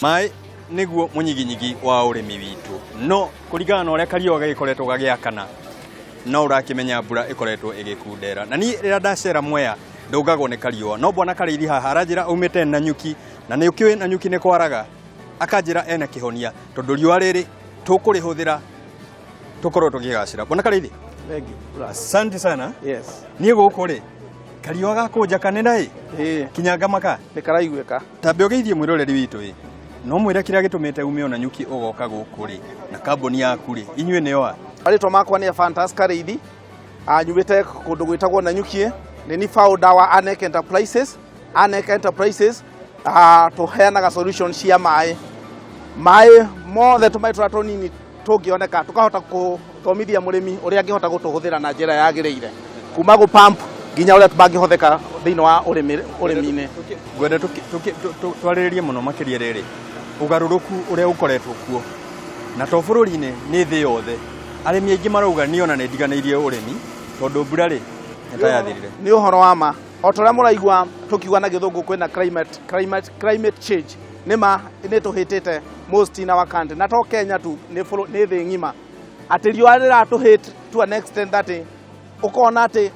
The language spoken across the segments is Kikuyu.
Maĩ nĩguo mũnyiginyigi wa ũrĩmi witũ, no kũringana na ũrĩa kariũa gagĩkoretwo gagĩakana, no ũrakĩmenya mbura ĩkoretwo ĩgĩkundera. Na niĩ rĩrĩa ndacera Mwea ndũngagwo nĩ kariũa, no bwana Karĩithi haha aranjĩra aumĩte Nanyuki, na nĩ ũkĩũĩ Nanyuki nĩ kwaraga, akanjĩra ena kĩhonia tondũ riũa rĩrĩ tũkũrĩhũthĩra tũkorwo tũkĩgacĩra. Bwana Karĩithi, Thank you, brother. asante sana. Yes. Niĩ gũkũ rĩ kariũa gakũnjakanĩra ĩ Ĩĩ, kinya ngamaka. nĩ karaiguĩka. Tambe ũgeithie mwĩroreri witũ ĩ, no mwĩre kĩrĩa gĩtũmĩte ume ona nyuki ũgoka gũkũ rĩ na kambuni yaku rĩ, inyuĩ nĩo a? Marĩtwa makwa nĩ Ephantus Karĩithi. Nyumĩte kũndũ gwĩtagwo Nanyuki. Nĩ ni founder wa Anek Enterprises. Anek Enterprises tũheanaga solution cia maĩ. Maĩ mothe tũmaĩ tũrĩa tũnini tũngĩoneka tũkahota gũthomithia mũrĩmi ũrĩa angĩhota gũtũhũthĩra na njĩra yagĩrĩire, kuma gũ pump nginya ũrĩa mangĩhũthĩka thĩinĩ wa ũrĩmi-inĩ. Ngwenda twarĩrĩrie mũno makĩria rĩrĩ ũgarũrũku ũrĩa ũkoretwo kuo, na to bũrũri-inĩ, nĩ thĩ yothe. Arĩmi aingĩ marauga niĩ ona nĩ ndiganĩirie ũrĩmi tondũ mbura rĩ nĩ ta yathirire. Nĩ ũhoro wa ma, o ta ũrĩa mũraigua tũkiuga na gĩthũngũ kwĩna climate change, nĩ ma nĩ tũhĩtĩte most in our country, na to Kenya tu, nĩ thĩ ng'ima, atĩ riũa rĩratũhit to an extent that ũkona atĩ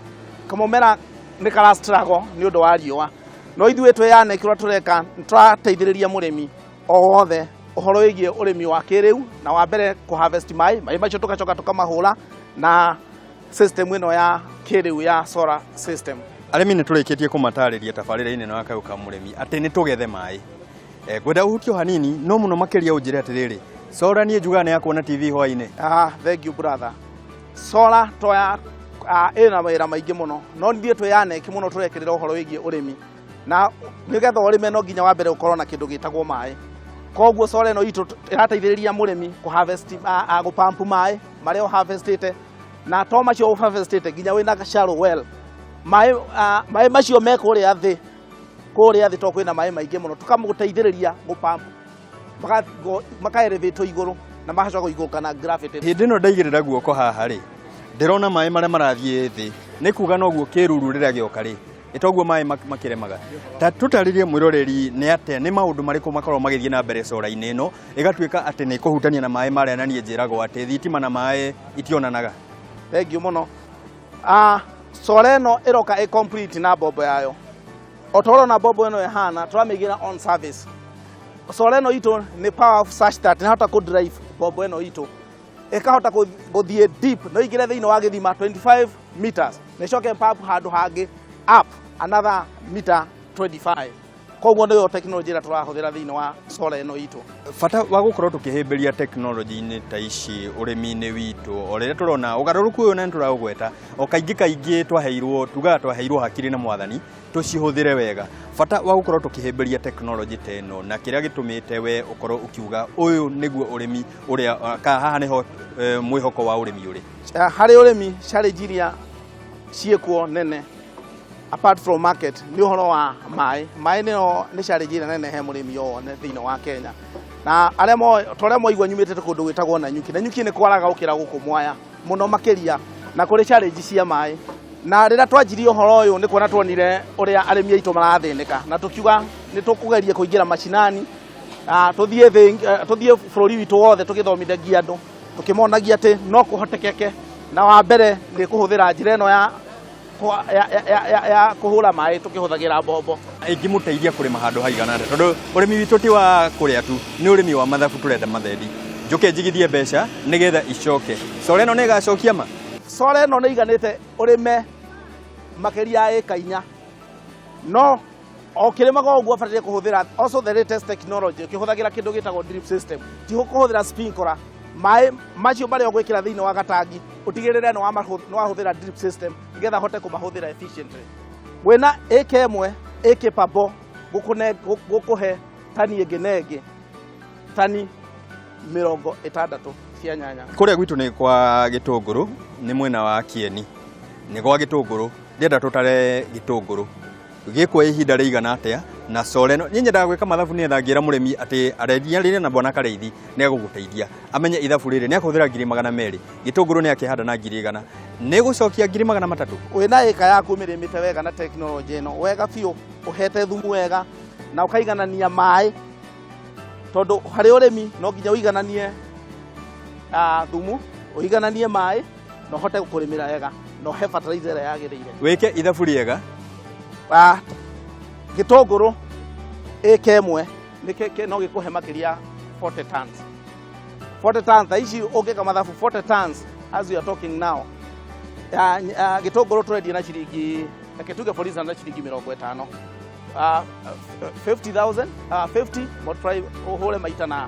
kamũmera nĩ kara struggle nĩ ũndũ wa riũa. No ithuĩ twĩyane kĩrĩa tũreka, nĩ tũrateithĩrĩria mũrĩmi o wothe ũhoro wĩgiĩ ũrĩmi wa kĩrĩu, na wa mbere kũ harvest maĩ, maĩ macio tũgacoka tũkamahũra na system ĩno ya kĩrĩu ya solar system. Arĩmi nĩ tũrĩkĩtie kũmatarĩria tabarĩra-inĩ ĩno ya Kayũ ka Mũrĩmi atĩ nĩ tũgethe maĩ. Ngwenda ũhutie o hanini, no mũno makĩria ũnjĩre atĩrĩrĩ, solar niĩ njugaga nĩ ya kuona TV hwaĩ-inĩ. Thank you, brother. Solar to ya ĩna mawĩra maingĩ mũno, no ithuĩ twĩ Anek mũno tũrekĩrĩra ũhoro wĩgiĩ ũrĩmi, na nĩgetha ũrĩme no nginya wa mbere ũkorwo na kĩndũ gĩtagwo maĩ. Koguo solar ĩno itũ ĩrateithĩrĩria mũrĩmi kũ harvest, gũ pump maĩ marĩa ũharvestĩte, na to macio ũharvestĩte, nginya wĩna shallow well, maĩ macio me kũrĩa thĩ, kũrĩa thĩ to kwĩna maĩ maingĩ mũno, tũkamũteithĩrĩria gũ pump maka elevate igũrũ na magacoka gũikũrũka na gravity. Hĩndĩ ĩno ndaigĩrĩra guoko haha rĩ, ndĩrona maĩ marĩa marathiĩ thĩ, nĩ kuga noguo kĩruru rĩrĩa gĩoka rĩ, ĩtoguo maĩ makĩremaga. Ta tũtarĩrie mwĩroreri nĩ atĩa, nĩ maũndũ marĩkũ makoragwo magĩthiĩ na mbere solar-inĩ ĩno ĩgatuĩka atĩ nĩ ĩkũhutania na maĩ marĩa, na niĩ njĩragwo atĩ thitima na maĩ itionanaga. Thank you mũno. Solar ĩno ĩroka ĩ complete na mbombo yayo. O ta ũrona mbombo ĩno ĩhana, tũramĩigĩra on service. Solar ĩno itũ nĩ power such that nĩhota kũ drive mbombo ĩno itũ, ĩkahota gũthiĩ deep, no ingĩre thĩinĩ wa gĩthima 25 meters, na ĩcoke pump handũ hangĩ up another meter 25. Koguo nĩyo tekinoronjĩ ĩrĩa tũrahũthĩra thĩinĩ wa solar ĩno itũ. Bata wa gũkorwo tũkĩhĩmbĩria tekinoronjĩ-inĩ ta ici ũrĩmi-inĩ witũ, o rĩrĩa tũrona ũgarũrũku ũyũ na nĩtũraũgweta o kaingĩ kaingĩ, twaheirwo, tugaga twaheirwo hakiri na mwathani tũcihũthĩre wega. Bata wa gũkorwo tũkĩhĩmbĩria tekinoronjĩ ta ĩno, na kĩrĩa gĩtũmĩte we ũkorwo ũkiuga ũyũ nĩguo ũrĩmi ũrĩa, kana haha nĩho mwĩhoko wa ũrĩmi ũrĩ. Harĩ ũrĩmi, challenge iria ciĩkuo nene apart from market nĩ ũhoro wa maĩ. Maĩ nĩyo nĩ challenge ĩrĩa nene he mũrĩmi o wothe thĩinĩ wa Kenya, na arĩa moĩ, ta ũrĩa mwaigua nyumĩte kũndũ gwĩtagwo Nanyuki. Nanyuki nĩ kwaraga gũkĩra gũkũ Mwaya mũno makĩria, na kũrĩ challenge cia maĩ. Na rĩrĩa twanjirie ũhoro ũyũ, nĩ kuona tuonire ũrĩa arĩmi aitũ marathĩnĩka, na tũkiuga nĩ tũkũgeria kũingĩra macinani, tũthiĩ thĩ, tũthiĩ bũrũri witũ wothe tũgĩthomithagia andũ, tũkĩmonagia atĩ no kũhotekeke, na wa mbere nĩ kũhũthĩra njĩra ĩno ya kũhũra maĩ tũkĩhũthagĩra mbombo. Ĩngĩmũteithia kũrĩma handũ haigana atĩa? Tondũ ũrĩmi witũ ti wa kũrĩa tu, nĩ ũrĩmi wa mathabu, tũrenda mathendi. Njũke njigithie mbeca nĩgetha icoke. Solar ĩno nĩ ĩgacokia ma? Solar ĩno nĩ iganĩte ũrĩme makĩria ya ĩka 4, no o kĩrĩmaga ũguo ũbataire kũhũthĩra also the latest technology, ũkĩhũthagĩra kĩndũ gĩtagwo drip system, ti kũhũthĩra sprinkler. Maĩ macio marĩa ũgwĩkĩra thĩinĩ wa gatangi, ũtigĩrĩre nĩ wahũthĩra drip system nĩgetha ũhote kũmahũthĩra efficiently. Wĩna ĩka ĩmwe ĩkĩpambo gũkũhe tani ĩngĩ na ĩngĩ, tani 60 cia nyanya. Kũrĩa gwitũ nĩ kwa gĩtũngũrũ, nĩ mwena wa Kieni, nĩ gwa gĩtũngũrũ. Ndĩrenda tũtare gĩtũngũrũ gĩkuoya ihinda rĩigana atĩa na solar ĩno. Niĩ nyendaga gwĩka mathabu nĩgetha ngĩra mũrĩmi atĩ arendia rĩrĩ na bwana Karĩithi nĩ egũgũteithia amenye ithabu rĩrĩ nĩ akũhũthĩra 200,000, gĩtũngũrũ nĩ akĩhanda na 100,000, nĩ gũcokia 300,000. Wĩna ĩka yaku ũmĩrĩmĩte wega na tekinoronjĩ ĩno wega biũ, ũhete thumu wega na ũkaiganania maĩ. Tondũ harĩ ũrĩmi no nginya ũigananie thumu, ũigananie maĩ na ũhote kũrĩmĩra wega na ũhe fertilizer ĩrĩa yagĩrĩire. Wĩke ithabu rĩega. Gĩtũngũrũ ĩka ĩmwe no gĩkũhe makĩria 40 tons. 40 tons thaa ici ũngĩka mathabu, 40 tons as we are talking now. Gĩtũngũrũ tũrendia na ciringi, reke tuge for instance na ciringi 50. 50,000, 50 multiply, ũhũre maita na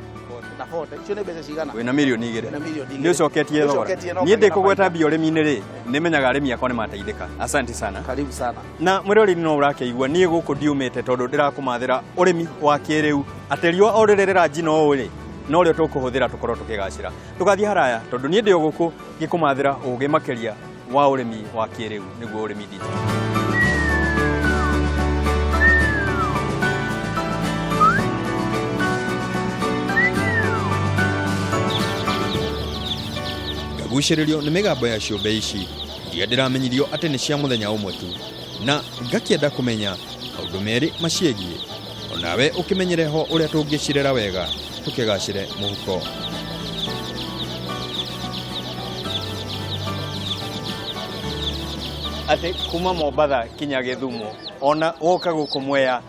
40, icio nĩ mbeca cigana? Wĩna mirioni 2. Wĩna mirioni 2. Nĩ ũcoketie thogora. Nĩ ũcoketie na Niĩ ũkagĩa ndĩ kũgweta baida. mbia ũrĩmi-inĩ rĩ, nĩ menyaga arĩmi akwa nĩ mateithĩka. Asante sana. Karibu sana. Na mwĩroreri no ũrakĩigua niĩ gũkũ ndiumĩte tondũ ndĩrakũmathĩra ũrĩmi wa kĩrĩu, atĩ riũa o rĩrĩ rĩranjina ũũ rĩ, no rĩo tũkũhũthĩra tũkorwo tũkĩgacĩra. Ndũgathiĩ haraya tondũ niĩ ndĩ o gũkũ ngĩkũmathĩra ũgĩ makĩria wa ũrĩmi wa kĩrĩu, nĩguo ũrĩmi digital. Ngagucĩrĩrio nĩ mĩgambo ya ciũmbe ici iria ndĩramenyithio atĩ nĩ cia mũthenya ũmwe tu, na ngakĩenda kũmenya maũndũ merĩ maciĩgiĩ, onawe ũkĩmenyere ho ũrĩa tũngĩcirera wega tũkĩgacĩre mũhuko. Atĩ kuma Mombatha kinya Gĩthumo, ona woka gũkũ Mwea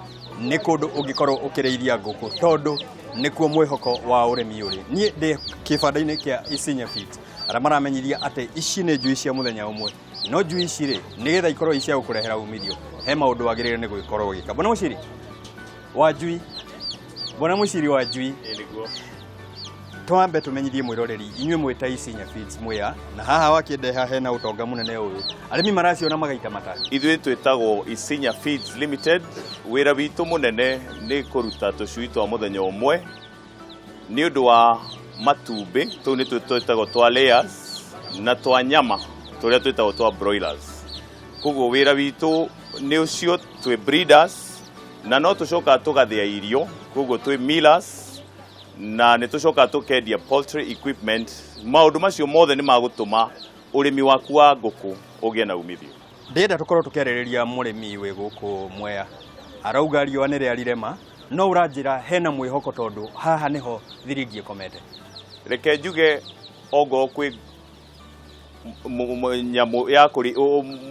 nĩ kũndũ ũngĩkorwo ũkĩrĩithia ngũkũ tondũ nĩkuo mwĩhoko wa ũrĩmi ũrĩ. Niĩ ndĩ kĩbanda-inĩ kĩa Isinya Feeds, arĩa maramenyithia atĩ ici nĩ njui cia mũthenya ũmwe, no njui ici rĩ, nĩgetha ikorwo i cia gũkũrehera umithio, he maũndũ wagĩrĩire nĩ gũgĩkorwo ũgĩka. Bwana Mũciri wa njui, bwana Mũciri wa njui, twambe tũmenyithie mwĩroreri inyuĩ mwĩta Isinya Feeds Mwea, na haha wakĩndeha hena ũtonga mũnene ũyũ, arĩmi maraciona magaita mata. Ithuĩ twĩtagwo Isinya Feeds Limited. Wĩra witũ mũnene nĩ kũruta tũcui twa mũthenya ũmwe nĩ ũndũ wa matumbĩ, tũu nĩ twĩtagwo twa layers, na twa nyama tũrĩa twĩtagwo twa broilers. Koguo wĩra witũ nĩ ũcio, twĩ breeders na no tũcokaga tũgathĩa irio, koguo twĩ millers, na nĩ tũcokaga tũkendia poultry equipment. Maũndũ macio mothe nĩ magũtũma ũrĩmi waku wa ngũkũ ũgĩe na umithio. Ndĩrenda tũkorwo tũkĩarĩrĩria mũrĩmi wĩ gũkũ Mwea arauga riũa nĩ rĩarirema, no ũranjĩra hena mwĩhoko tondũ haha nĩho thiringi ĩkomete. Reke njuge ongorwo kwĩ nyamũ ya kũrĩ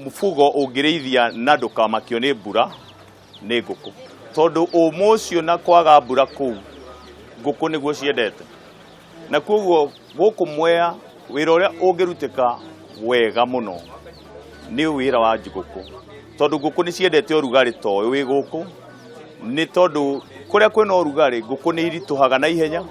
mũfugo ũngĩrĩithia na ndũkamakio nĩ mbura nĩ ngũkũ, tondũ ũmũ ũcio na kwaga mbura kũu ngũkũ nĩguo ciendete, na koguo gũkũ Mwea wĩra ũrĩa ũngĩrutĩka wega mũno nĩ wĩra wa ngũkũ, tondũ ngũkũ nĩ ciendete ũrugarĩ ta ũyũ wĩ gũkũ, nĩ tondũ kũrĩa kwĩna ũrugarĩ ngũkũ nĩ iritũhaga na ihenya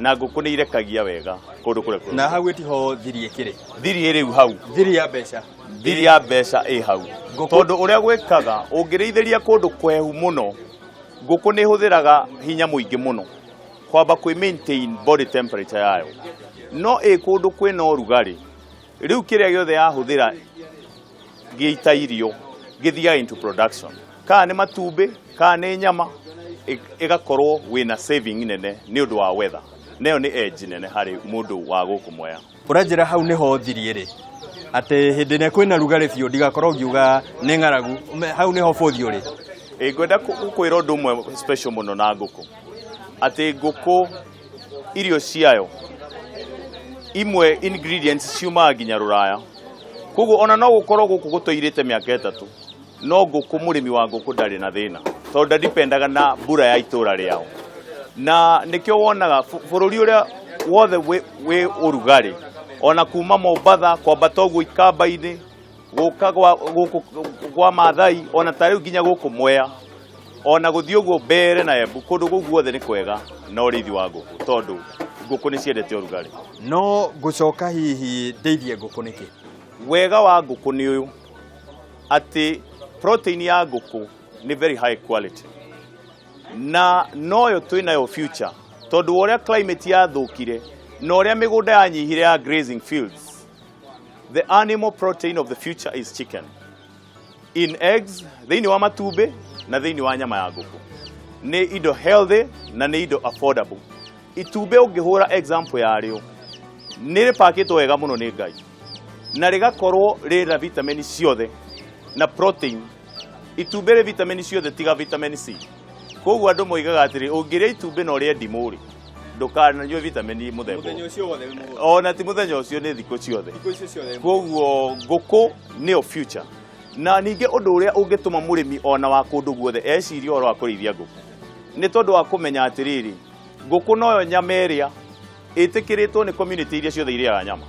na ngũkũ nĩ irekagia wega kũndũ kũrĩa kwĩna. Na hau ĩtiho thiri ĩkĩrĩ. Thiri ĩrĩ hau. Thiri ya mbeca. Thiri ya mbeca ĩ hau. Tondũ ũrĩa gwĩkaga ũngĩrĩithĩria kũndũ kwehu mũno, ngũkũ nĩ ĩhũthĩraga hinya mũingĩ mũno kwamba kwĩ maintain body temperature yayo, no ĩ kũndũ kwĩna ũrugarĩ rĩu kĩrĩa gĩothe yahũthĩra gĩita irio gĩthiaga into production, kana nĩ matumbĩ kana nĩ nyama, ĩgakorwo wĩna saving nene nĩ ũndũ wa weather, nayo nĩ edge nene harĩ mũndũ wa gũkũ Mwea. Ũranjĩra hau nĩho thiri ĩrĩ, atĩ hĩndĩ ĩrĩa kwĩna rugarĩ biũ ndigakorwo ngiuga nĩ ng'aragu, hau nĩho bũthi ũrĩ. Ngwenda gũkwĩra ũndũ ũmwe special mũno na ngũkũ, atĩ ngũkũ irio ciayo imwe ingredients ciumaga nginya rũraya, koguo ona no gũkorwo gũkũ gũtũirĩte mĩaka 3, no ngũkũ mũrĩmi wa ngũkũ ndarĩ na thĩna tondũ ndadipendaga na mbura ya itũra rĩao, na nĩkĩo wonaga bũrũri ũrĩa wothe wĩ ũrugarĩ, ona kuma Mombatha kwambata ũguo Ikamba-inĩ gũka gũkũ kwa Maathai, ona ta rĩu nginya gũkũ Mwea, ona gũthiĩ ũguo Mbeere na Embu, kũndũ kũu guothe nĩ kwega na ũrĩithi wa ngũkũ tondũ ngũkũ nĩ ciendete ũrugarĩ. No ngũcoka hihi ndeithie ngũkũ nĩkĩ? Wega wa ngũkũ nĩ ũyũ atĩ protein ya ngũkũ nĩ very high quality, na noyo twĩnayo future, tondũ ũrĩa climate yathũkire na ũrĩa mĩgũnda yanyihire ya grazing fields, the animal protein of the future is chicken in eggs, thĩinĩ wa matumbĩ na thĩinĩ wa nyama ya ngũkũ. Nĩ indo healthy na nĩ indo affordable. Itumbĩ ũngĩhũra example yarĩo nĩ rĩpakĩtwo wega mũno nĩ Ngai na rĩgakorwo rĩna vitamin ciothe na protein. Itumbĩ rĩ vitamin ciothe tiga vitamin C. Koguo andũ moigaga atĩrĩ, ũngĩrĩa itumbĩ na ũrĩe ndimũ rĩ, Ndũkananyue vitamin mũthemba Mũthenya ũyũ. Ũcio wothe wĩ mũgũnda. Ona ti mũthenya ũcio, nĩ thikũ ciothe. Thikũ icio ciothe. Koguo ngũkũ nĩyo future. Na ningĩ ũndũ ũrĩa ũngĩtũma mũrĩmi ona wa kũndũ guothe ecirie ũhoro wa kũrĩithia ngũkũ nĩ tondũ wa kũmenya atĩrĩrĩ, ngũkũ noyo nyama ĩrĩa ĩtĩkĩrĩtwo nĩ community iria ciothe irĩaga nyama.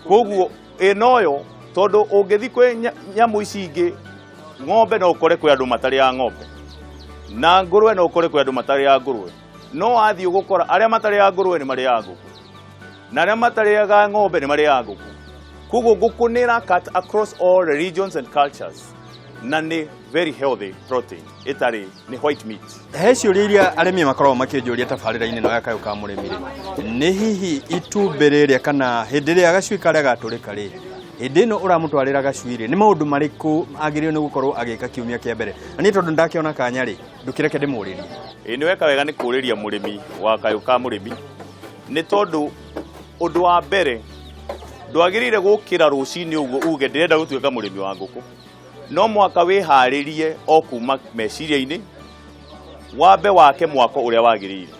Koguo ĩ noyo, tondũ ũngĩthiĩ kwĩ nyamũ ici ingĩ, ng'ombe, no ũkore kwĩ andũ matarĩaga ng'ombe, na ngũrwe no ũkore kwĩ andũ matarĩaga ngũrwe. No wathiĩ ũgũkora arĩa matarĩaga ngũrwe nĩ marĩaga ngũkũ, na arĩa matarĩaga ng'ombe nĩ marĩaga ngũkũ. Koguo ngũkũ nĩ ĩra cut across all religions and cultures, na nĩ very healthy protein ĩtarĩ nĩ white meat. He ciũria iria arĩmi makoragwo makĩnjũria tabarĩra-inĩ ĩno ya Kayũ ka Mũrĩmi rĩ, nĩ hihi itumbĩ rĩrĩa kana hĩndĩ ĩrĩa gacui karĩa gatũrĩka rĩ, hĩndĩ ĩno ũramũtwarĩra gacui rĩ, nĩ maũndũ marĩkũ agĩrĩirwo nĩ gũkorwo agĩka kiumia kĩa mbere? Na niĩ tondũ ndakĩona kanya rĩ, ndũkĩreke ndĩmũrĩrie. Ĩ, nĩ weka wega nĩ kũrĩria mũrĩmi wa Kayũ ka Mũrĩmi, nĩ tondũ ũndũ wa mbere, ndwagĩrĩire gũkĩra rũcinĩ ũguo uge ndĩrenda gũtuĩka mũrĩmi wa ngũkũ. No mwaka wĩharĩrie o kuma meciria-inĩ, wambe wake mwako ũrĩa wagĩrĩire,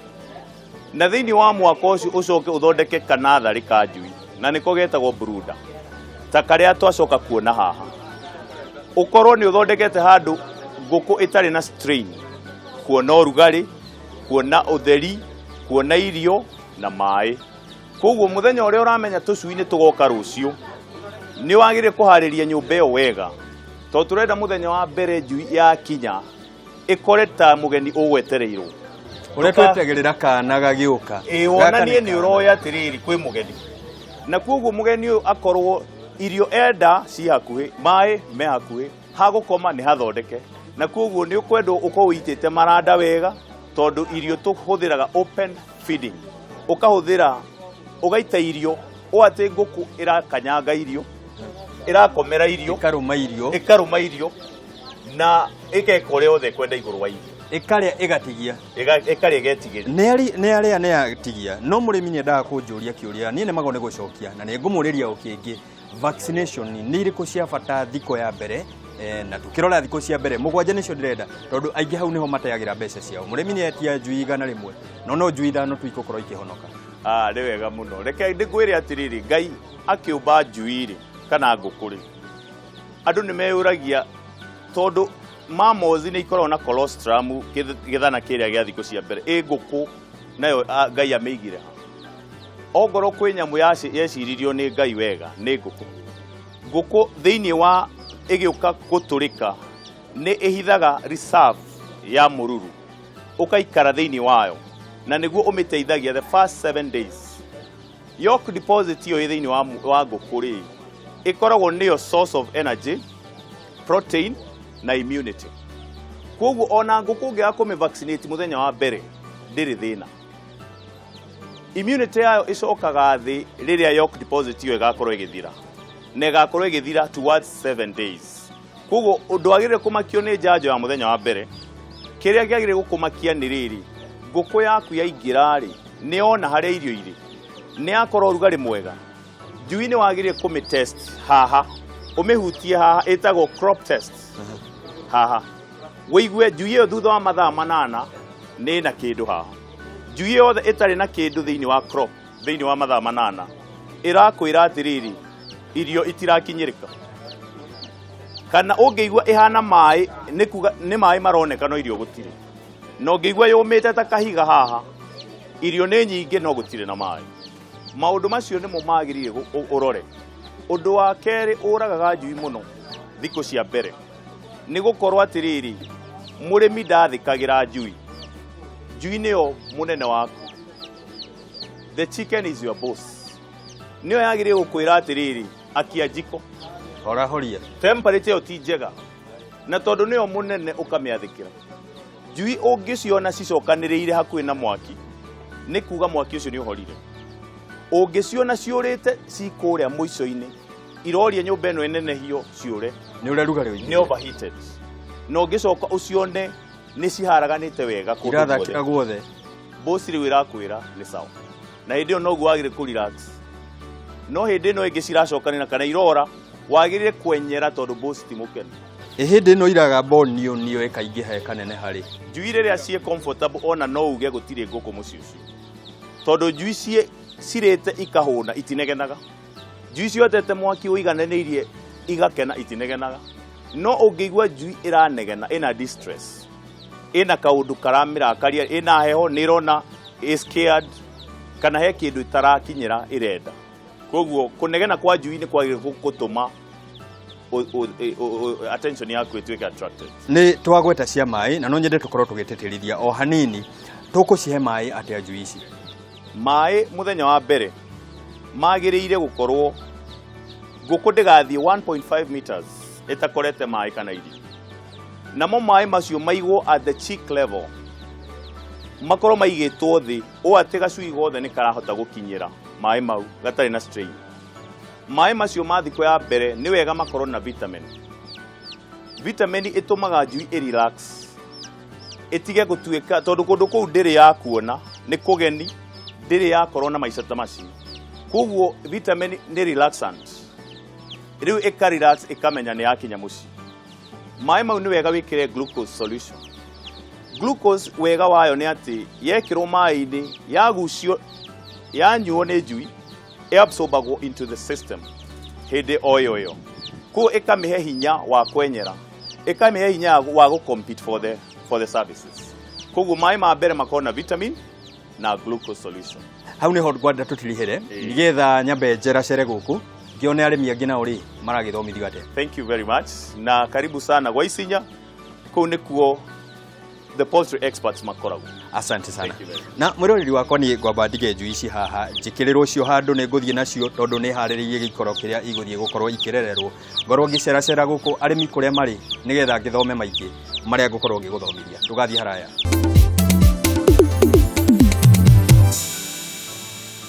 na thĩinĩ wa mwako ũcio ũcoke ũthondeke kanatharĩ ka njui, na nĩko getagwo brooder, ta karĩa twacoka kuona haha. Ũkorwo nĩ ũthondekete handũ ngũkũ ĩtarĩ na strain kuona ũrugarĩ, kuona ũtheri, kuona irio na maĩ. Koguo mũthenya ũrĩa ũramenya tũcui nĩ tũgoka rũciũ, nĩ wagĩrĩire kũharĩria nyũmba ĩyo wega, tondũ tũrenda mũthenya wa mbere njui yakinya ĩkore ta mũgeni ũgwetereirwo. Ũrĩa twetagĩrĩra kana gagĩũka. Ĩ, wonanie nĩ ũroya atĩrĩrĩ, kwĩ mũgeni, na koguo mũgeni ũyũ akorwo irio enda ci hakuhĩ, maĩ me hakuhĩ, ha gũkoma nĩ hathondeke. Na koguo nĩ ũkwendwo ũkorwo ũitĩte maranda wega, tondũ irio tũhũthĩraga open feeding, ũkahũthĩra ũgaita irio ũũ atĩ ngũkũ ĩrakanyanga irio, ĩrakomera irio, Ĩkarũma irio. Ĩkarũma irio na ĩgeka ũrĩa yothe ĩkwenda igũrũ wa irio. Ĩkarĩa ĩgatigia. Ĩkarĩa ĩgetigĩria. Nĩ arĩa nĩ atigia. No mũrĩmi nĩ endaga kũnjũria kĩũria, niĩ nĩ magwo nĩ gũcokia, na nĩ ngũmũrĩria o kĩngĩ: vaccination nĩ irĩkũ cia bata thikũ ya mbere? Na tukĩrora thikũ cia mbere 7 nĩcio ndĩrenda, tondũ aingĩ hau nĩho mateagĩra mbeca ciao. Mũrĩmi nĩ etia njui 100, no njui 5 tu igũkorwo ikĩhonoka. Ah, nĩ wega mũno. Reke ndĩkwĩre atĩrĩrĩ, Ngai akĩũmba njui rĩ, kana ngũkũ rĩ, andũ nĩ meyũragia, tondũ mammals nĩ ikoragwo na colostrum, gĩthana kĩrĩa gĩa thikũ cia mbere, ĩ ngũkũ nayo Ngai amĩigire ha? Ongorwo kwĩ nyamũ yeciririo nĩ Ngai wega, nĩ ngũkũ. Ngũkũ thĩinĩ wa ĩgĩũka gũtũrĩka nĩ ĩhithaga reserve ya mũruru ũkaikara thĩinĩ wayo, na nĩguo ũmĩteithagia the first 7 days. Yolk deposit ĩyo ĩ thĩinĩ wa ngũkũ rĩ, ĩkoragwo nĩyo source of energy, protein na immunity. Koguo ona ngũkũ ũngĩaga kũmĩ vaccinate mũthenya wa mbere, ndĩrĩ thĩna. Immunity yayo ĩcokaga thĩ rĩrĩa yolk deposit ĩyo ĩgakorwo ĩgĩthira, na ĩgakorwo ĩgĩthira towards 7 days. Koguo ndwagĩrĩire kũmakio nĩ njanjo ya mũthenya wa mbere. Kĩrĩa kĩagĩrĩire gũkũmakia nĩ rĩrĩ: ngũkũ yaku yaingĩra rĩ, nĩ yona harĩa irio irĩ, nĩ yakorwo ũrugarĩ mwega. Njui nĩ wagĩrĩire kũmĩ test haha, ũmĩhutie haha, ĩtagwo crop test. Haha wĩigue njui ĩyo thutha wa mathaa 8 nĩ ĩna kĩndũ haha. Njui yothe ĩtarĩ na kĩndũ thĩinĩ wa crop thĩinĩ wa mathaa 8 ĩrakwĩra atĩrĩrĩ, irio itirakinyĩrĩka. Kana ũngĩigua ĩhana maĩ, nĩ kuga nĩ maĩ maroneka no irio gũtirĩ. Na ũngĩigua yũmĩte ta kahiga haha, irio nĩ nyingĩ no gũtirĩ na maĩ. Maũndũ macio nĩmo magĩrĩire ũrore. Ũndũ wa kerĩ ũragaga njui mũno thikũ cia mbere nĩ gũkorwo atĩrĩrĩ, mũrĩmi ndathĩkagĩra njui. Njui nĩyo mũnene waku, the chicken is your boss. Nĩyo yagĩrĩire gũkwĩra atĩrĩrĩ, akia njiko, Hora horia. Temperature ĩyo ti njega. Na tondũ nĩyo mũnene, ũkamĩathĩkĩra. Njui ũngĩciona cicokanĩrĩire hakuhĩ na mwaki, nĩ kuga mwaki ũcio nĩ ũhorire. Ũngĩciona ciũrĩte ci kũrĩa mũico-inĩ, iroria nyũmba ĩno ĩnenehio ciũre, Nĩ ũrĩa rugarĩ ũingĩ. Nĩ overheated. Na ũngĩcoka ũcione nĩ ciharaganĩte wega kũndũ Irathakĩra guothe, guothe. Boss rĩu ĩrakwĩra nĩ sawa, na hĩndĩ ĩyo noguo wagĩrĩire kũ relax. No hĩndĩ ĩno ĩngĩ ciracokanĩra kana irora, wagĩrĩire kwenyera, tondũ boss ti mũkenu. Ĩ hĩndĩ ĩno iragamba nio nio ĩkaingĩha ĩkaneneha rĩ? Njui rĩrĩa ciĩ comfortable, ona no uge gũtirĩ ngũkũ mũciĩ ũcio, tondũ njui ciĩ cirĩte ikahũna itinegenaga. Njui ciotete mwaki ũigananĩirie igakena, itinegenaga. No ũngĩigua njui ĩranegena, ĩna distress, ĩna kaũndũ karamĩrakaria, ĩna heho, nĩ ĩrona ĩ scared, kana he kĩndũ ĩtarakinyĩra ĩrenda. Koguo kũnegena kwa njui nĩ kwagĩrĩire gũtũma attention yaku ĩtuĩke attracted. Nĩ twagweta cia maĩ, na no nyende tũkorwo tũgĩtĩtĩrithia o hanini. Tũkũcihe maĩ atĩa njui ici? Maĩ mũthenya wa mbere magĩrĩire gũkorwo, ngũkũ ndĩgathiĩ 1.5 meters ĩtakorete maĩ kana irio. Namo maĩ macio maigwo at the cheek level, makorwo maigĩtwo thĩ ũũ atĩ gacui gothe nĩ karahota gũkinyĩra maĩ mau gatarĩ na strain. Maĩ macio ma thikũ ya mbere nĩ wega makorwo na vitamin. Vitamin ĩtũmaga njui ĩ relax, ĩtige gũtuĩka, tondũ kũndũ kũu ndĩrĩ ya kuona, nĩ kũgeni, ndĩrĩ yakorwo na maica ta macio. Koguo vitamin nĩ relaxant. Rĩu ĩka relax, ĩkamenya nĩ yakinya mũciĩ. Maĩ mau nĩ wega wĩkĩre glucose solution. Glucose wega wayo nĩ atĩ yekĩrwo maĩ-inĩ, yagucio, yanyuo nĩ njui, ĩabsorbagwo into the system hĩndĩ o ĩyo ĩyo. Koguo ĩkamĩhe hinya wa kwenyera, ĩkamĩhe hinya wa gũ compete for the services. Koguo maĩ ma mbere makorwo na vitamin na glucose solution. Hau nĩho ngwenda tũtirihĩre, nĩgetha nyambe njeracere gũkũ ngĩone arĩmi angĩ nao rĩ maragĩthomithio atĩa. Thank you very much, na karibu sana gwa Isinya. Kũu nĩkuo the poultry experts makoragwo. Asante sana. Thank you very much. Na mwĩroreri wakwa, niĩ ngwamba ndige njui ici haha, njĩkĩrĩrwo cio handũ nĩ ngũthiĩ nacio, tondũ nĩ harĩrĩirie gĩikaro kĩrĩa igũthiĩ gũkorwo ikĩrererwo. Ngorwo ngĩceracera gũkũ arĩmi kũrĩa marĩ, nĩgetha ngĩthome maingĩ marĩa ngũkorwo ngĩgũthomithia. Ndũgathiĩ haraya.